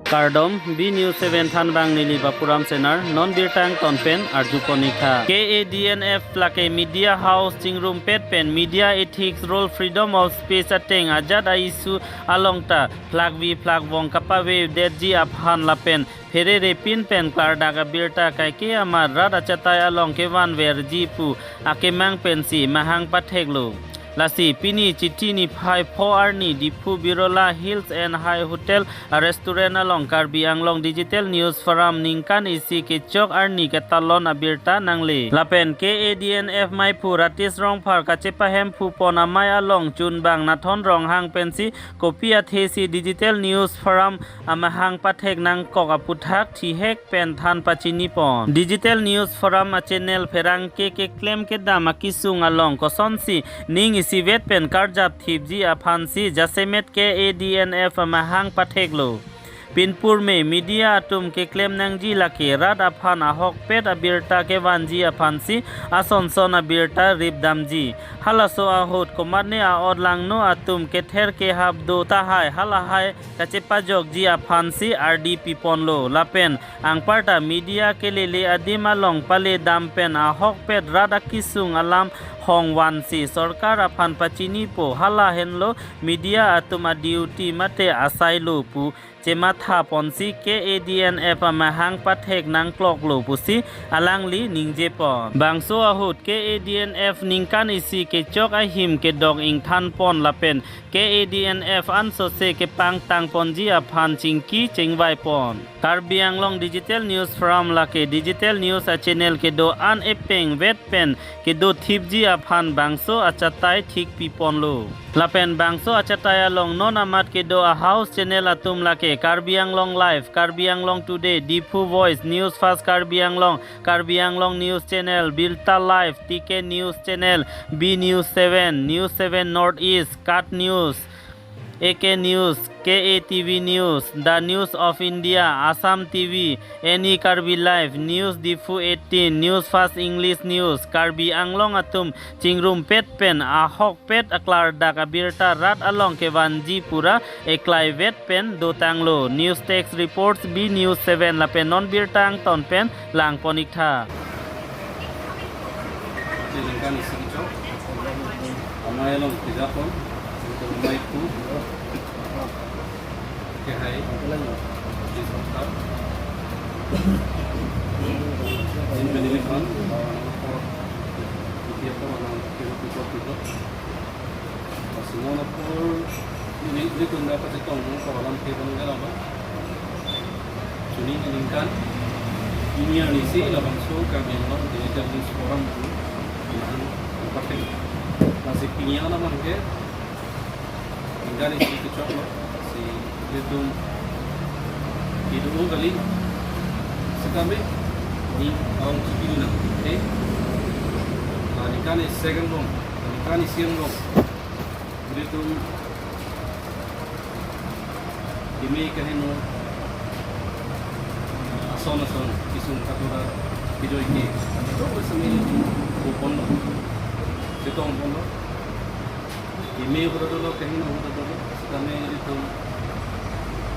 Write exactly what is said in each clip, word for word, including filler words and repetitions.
Kardom, B News seven thanbang neli Bapuram Senar, non birta angton pen arjupon ik tha. K A D N F lake media house chingrumpet pen media ethics, rule, freedom of speech ateng ajat a-issue along ta phlakvi phlakvong kapavedetji aphan lapen pherere pin pen klardak abirta kaike amat rat achatai along kevanverji pu akemang pensi mahang patheklo. Lasi pini Chiti niphai pho arni Diphu Birla Hills and High Hotel a restaurant along Karbi Anglong Digital News Forum ningkan isi kechok arni ketalon abirta nangle. Lapen K A D N F maiphu Ratish Rongphar kachepahemphupon amei along chunbang Nathon Ronghang pensi kopi athesi Digital News Forum amahang pathek nangkok aputhak thihek pen than pachinipon. Digital News Forum a channel pherangke keklem kedam akisung along kosonsi ning isivet pen karjap thipji aphansi jasemet K A D N F amahang patheklo. Pinpurme media atum keklem nangji lake rat aphan ahokpet abirta kevanji aphansi asonson abirta ripdamji. Halaso ahut komatne a-ot langno atum kether kehap do tahai halahai kachepajokji aphansi ardi piponlo. Lapen anparta media kelele adim along paledam pen ahokpet rat akisung alam hongvansi sorkar aphan pachinipo, hala henlo media atum a-duty mate asailo pu chemathaponsi K A D N F amahang pathek nangkloklo pusi alangli ningjepon. Bangso ahut K A D N F ningkan isi kechok ahim kedok ingthanpon lapen K A D N F ansose kepangtangponji aphan chingki chingvaipon. Karbi Anglong Digital News Forum lake digital news a channel kedo-an epeng vet pen kedo thipji aphan bangso achatai thik piponlo. Lapen bangso achatai along non amat kedo a house channel atum lake Karbi Anglong Live, Karbi Anglong Today, Diphu Voice, News Fast Karbi Anglong, Karbi Anglong News Channel, Birta Live, T K News Channel, B News seven, News seven North East, Kat News, A K News, K A T V News, The News of India, Assam T V, Any Karbi Live, News Diphu eighteen, News Fast English News, Karbi Anglong atum chingrumpet pen ahokpet aklardak abirta rat along kevanji pura eklaivet pen dotanglo. News Desk Reports, B News seven lapen non birta angton pen langpon ik tha. Ningkan isi kechok amei along kejapon, amei pu kehai di sorkar. In benefit man, or, itia por, or, kiro, kiro, kiro. Lasi non apor, ini, ini tunda pachetong, non apor alam ke bang gala ba. Chini ningkan, ini arnisi labangso Karbi Anglong Digital News Forum pu, nang, pakai. Lasi pini alam ke, ningkan isi kechoklo, si ilitum kedo kali, setame, ni aung chipini nang, eh, ningkan isi second long, ningkan isi long, ilitum keme kaheno ason ason kisung katura kijoike. Ito ko sami kupon lo. Sitong pon lo. Keme huda dolo, kaheno huda dolo. Sitame ilitum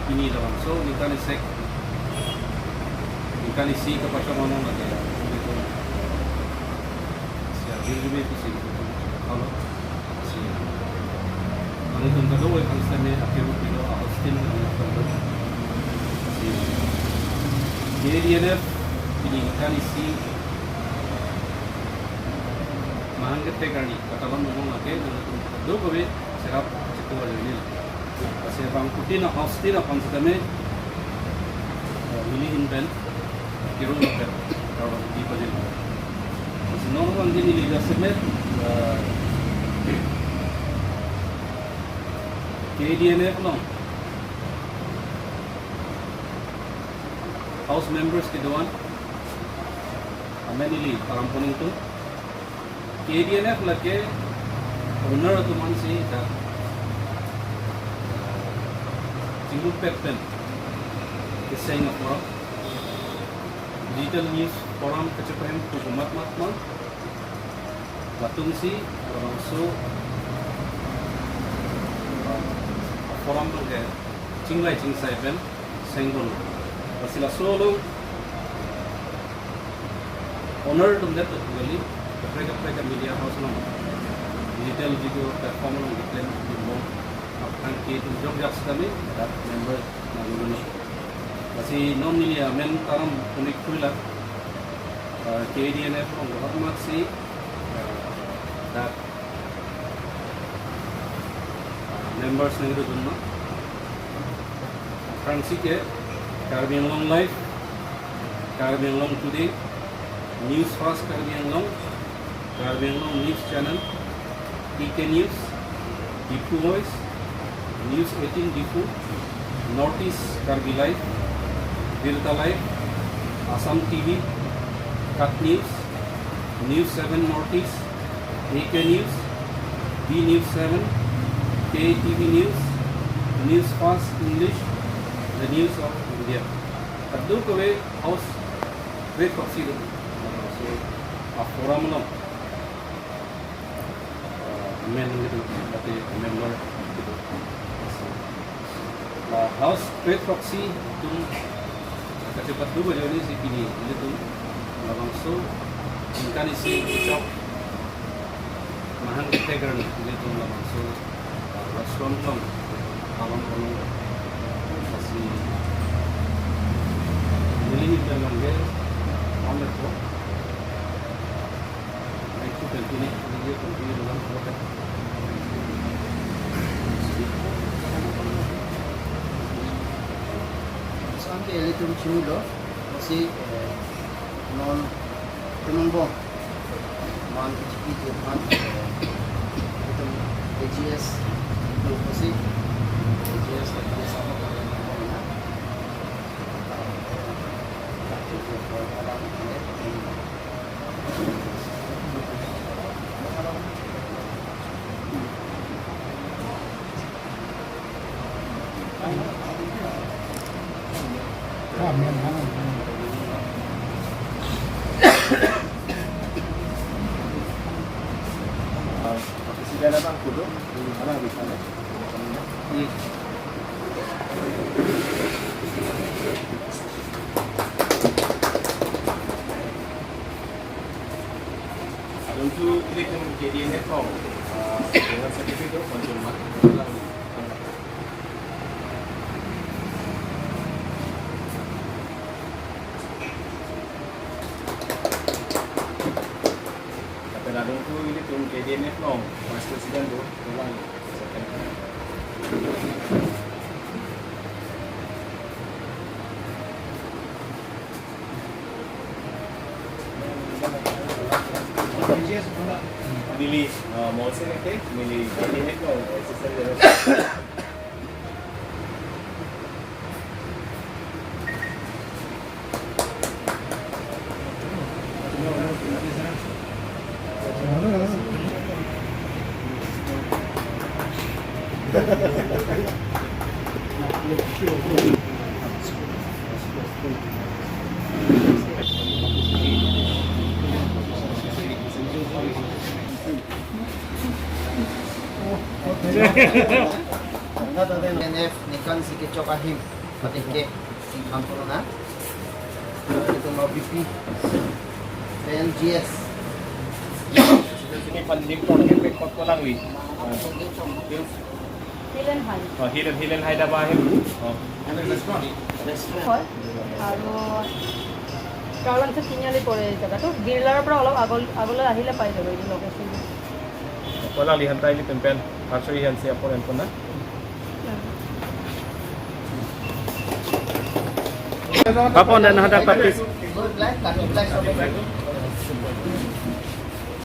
pini labangso ningkan isek, ningkan isi kapachak manong lake ilitum. Sia, birgime pusi ilitum. Halo. Lasi, nangtum kadokave aphan sitame akero pilo a-hostel nangtum. Lasi, K A D N F pini ningkan isi mahang ketek arni katalon nonong lake nangtum kadokave cherap chetu ajoine. Lasi bangphutin a-hostel aphan sitame, eh, neli ahin pen kero lapen karwan di pajil. Lasi non abang neli jasemet, eh, K A D N F along house members kedo-an amen neli parampon ingtung. K A D N F lake owner atum ansi dak chingrumpet pen keseng a-forum, Digital News Forum kachepahemphu komat mat ma, latumsi labangso, uh, forum abangke chingvai chingsai pen Sengdon. Lasi laso along honor atum det kali, kaprek kaprek media house along, digital video platform along declare adim bom, aphan ke atum jokjak sitame dak member nangdunlo. Lasi non neli amen taram konik khuila, eh, K A D N F along bahut amatsi, eh, dak, eh, members nangdunlo. Aphrangsi ke Karbi Anglong Live, Karbi Anglong Today, News Fast Karbi Anglong, Karbi Anglong News Channel, E K News, Diphu Voice, News eighteen Diphu, North East Karbi Live, Birta Live, Assam T V, Cut News, News seven North East, E K News, B News seven, K T V News, News Fast English, The News of India. Kadokave house trade proxy do. So, a forum along, uh, men gitu, berarti member gitu. So, la house trade proxy atum kachepatu ajoine si pini ilitum labangso ningkan isi kechok mahang kethegar ilitum labangso, ah, restaurant along, along along, lasi neli ningkan langge on the top. Laso an ke ilitum chinilo, lasi, eh, non tumang bom, man P G P je man, eh, ilitum A G S, ilitum lasi, A G S, ilitum sama, ilitum na. Adungtu ilitum K D N F along, ah, dengan sertifikat itu konsumen. Tapi adungtu ilitum K D N F along, Vice President do, dolang. Neli, ah, mau sih, oke, neli, ini, oh, assistant director. N F ningkan isi kechok ahim, patik ke, ingkang corona. Ilitum lo B P, P N G S. Ini pandemic tahun ini kot ko langli. Hill and High. Oh, Hill and, Hill and High dah bahaya. Oh. হয়। আৰু ক্ৰাউলাংচেত তিনিআলি পৰে এই জেগাটো। বিৰলাৰ পৰা অলপ আগল-, আগলৈ আহিলে পাই যাব এইটো location. Ko langli han ta ilitum pen, Parsori han si apor en pon na. Papon dan hadak papis.